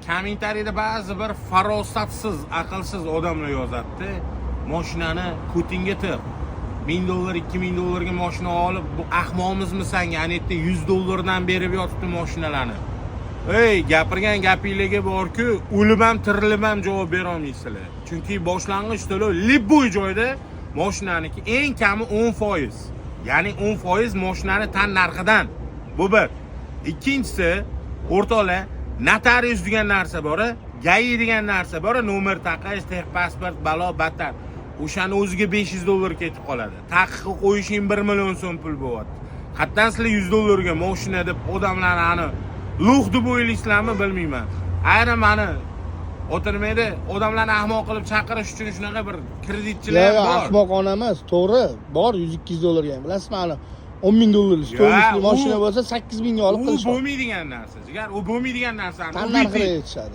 Kommentariyada ba'zi bir farosatsiz, aqlsiz odamlar yozadi: "Moshinani ko'tingga tiq, 1000 dollar, 2000 dollarga moshina olib, bu ahmoqmizmi sanga? Ana yerda 100 dollardan berib yotibdi moshinalarni." Ey, gapirgan gapinglarga borku, o'lib ham, tirilib ham javob berolmaysizlar, chunki boshlang'ich to'lov любой joyda moshinaniki eng kami 10%, ya'ni 10% moshinani tan narxidan. Bu bir. Ikkinchisi, o'rtoqlar, notarius degan narsa bor, ГАИ degan narsa bor, nomer taqish, texpasport, balo battar, o'shani o'ziga 500 dollar ketib qoladi. Taqiqqa qo'yishing 1 million so'm pul bo'lyapti. Qayerdan sizlar 100 dollarga moshina deb odamlarni ani лох deb o'ylaysizlarmi, bilmayman. Ayrim mani oti nima edi, odamlarni ahmoq qilib chaqirish uchun shunaqa bir kreditchilar Yo'q, ham bor. Ahmoqona emas, to'g'ri, bor 100-200 dollarga ham. Bilasizmi, ani 10 ming dollarlik стоимость li mashina bo'lsa, 8000ga olib U qilishadi. bo'lmaydigan narsa, jigar, u bo'lmaydigan narsani. Tan narxida aytishadi.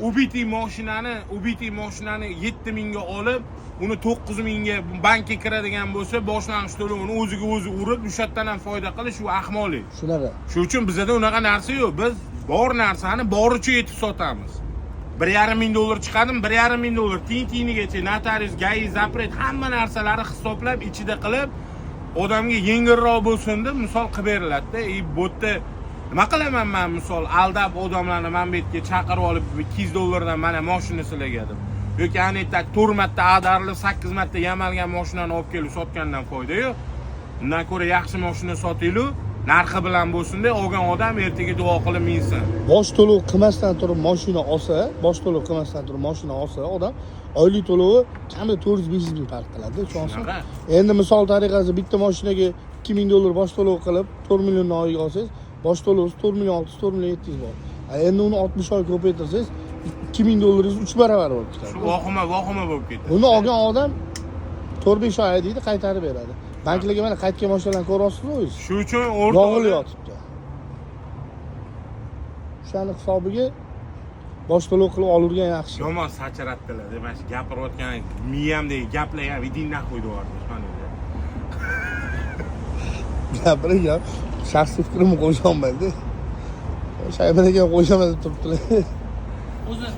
Убитый moshinani 7000ga olib, uni 9000ga bankka kiradigan bo'lsa, boshlang'ich to'lovini o'ziga o'zi urib, o'sha yerdan ham foyda qilish, u ahmoqlik. Shunaqa. Shuning uchun bizada unaqa narsa yo'q. Biz bor narsani boricha yetib sotamiz. 1,5 ming dollar chiqadimi, 1,5 ming dollar tiyin tiyinigacha, notarius, ГАИ, запрет, hamma narsalari hisoblab, ichida qilib, odamga yengilroq bo'lsin deb misol qilib beriladida. И bu yerda nima qilaman man, misol, aldab odamlarni mana bu yerga chaqirib olib, 200 dollardan mana moshina sizlarga deb, yoki ana yerda to'rt marta ag'darilib, sakkiz marta yamalgan moshinani olib kelib sotgandan foyda yo'q. Undan ko'ra yaxshi moshina sotaylik, narxi bilan bo'lsinda, olgan odam ertaga duo qilib minsin. Bosh to'lov qilmasdan turib mashina olsa, bosh to'lov qilmasdan turib mashina olsa odam, oylik to'lovi kamida 400-500 ming farq qiladi, tushunasizmi? Shunaqa. Endi misol tariqasida bitta mashinaga 2000 dollar bosh to'lov qilib, 4 milliondan oyiga olsangiz, bosh to'lovingiz 4 million 600, 4 million 700 bor. A endi uni 60 oy ko'paytirsangiz, 2000 dollaringiz 3 barobar bo'lib ketadi. Shu vahima, vahima bo'lib ketadi. Uni olgan odam 4-5 oy haydaydi, qaytarib beradi banklarga. Mana qaytgan mashinalarni ko'ryapsizmi o'zingiz? Shu uchun Yog'ilib o'rtoqlar, yotibdi. O'shani hisobiga bosh to'lov qilib olavergan yaxshi. Yomon sachratdilar. Mana shu gapirayotgan miyamdagi gaplar ham иди нахуй deyapti mana. Gapiring, gap, shaxsiy fikrimni qo'sholmaydi. Shayman aka qo'shaman deb turibdilar. O'zi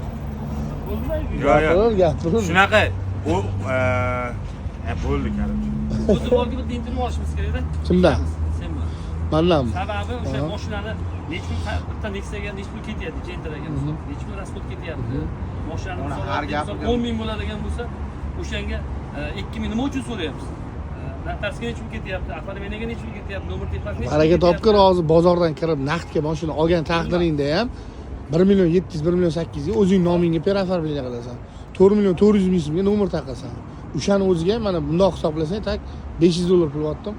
bo'lmaydi. Yo'q, yo'q. Gapirir, gapirir. Shunaqa u bo'ldi, короче. O'zi borki, bitta intervyu olishimiz kerakda. Kimdan? Sen bilan. Mandanmi? Sababi o'sha mashinani nechi pul, bitta Nexia'ga nechi pul ketyapti, Gentraga misol nechi pul расход ketyapti mashinani, Uni misol har oddiy misol gapiga- 10 ming bo'ladigan bo'lsa, o'shanga 2000 nima uchun so'rayapsiz? Notariusga nechi pul ketyapti, оформление ga nechi pul ketyapti, nomer texnik nechi pul Baraka topgir, ketyapti? Hozir bozordan kirib naqdga mashina olgan taqdiringda ham 1 million 700, 1 million 800ga o'zing nomingga переоформление qilasan, 4 million 400 ming so'mga nomer taqasan. O'shani o'ziga ham mana bundoq hisoblasang, так 500 dollar pul yotdim.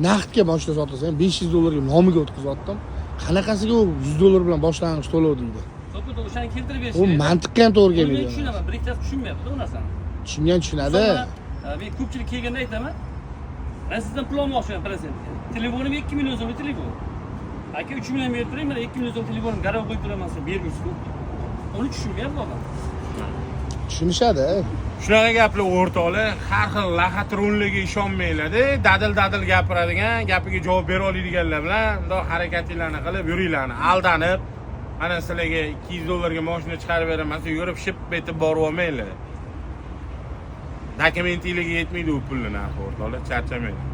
Naqdga mashina sotasan, 500 dollarga nomiga o'tkazyaptim. Qanaqasiga u 100 dollar bilan boshlang'ich to'lov deydi? To'g'ri, o'shani keltirib berish U kerak. mantiqqa ham to'g'ri Uni men kelmaydi. tushunaman, bir ikkitasi tushunmayapti u narsani. Tushungan tushunadi. Sonra, men ko'pchilik kelganda aytaman, man sizdan pul olmoqchiman protsentga, telefonim 2 million so'mlik telefon, aka, 3 million berib turing, mana 2 million so'm telefonim garov qo'yib turaman, siz bermaysizku. Uni tushunmayapti odam. Tushunishadi. Shunaqa gaplar, o'rtoqlar, har xil лохотрон larga ishonmanglarda. Dadil dadil gapiradigan, gapiga javob bera oladiganlar bilan bundoq harakatinglarni qilib yuringlarni. Aldanib, mana sizlarga 200 dollarga moshina chiqarib beraman desa, yurib ship etib borib olmanglar. Dokumentinglarga yetmaydi u pulni narxi, o'rtoqlar, charchamanglar.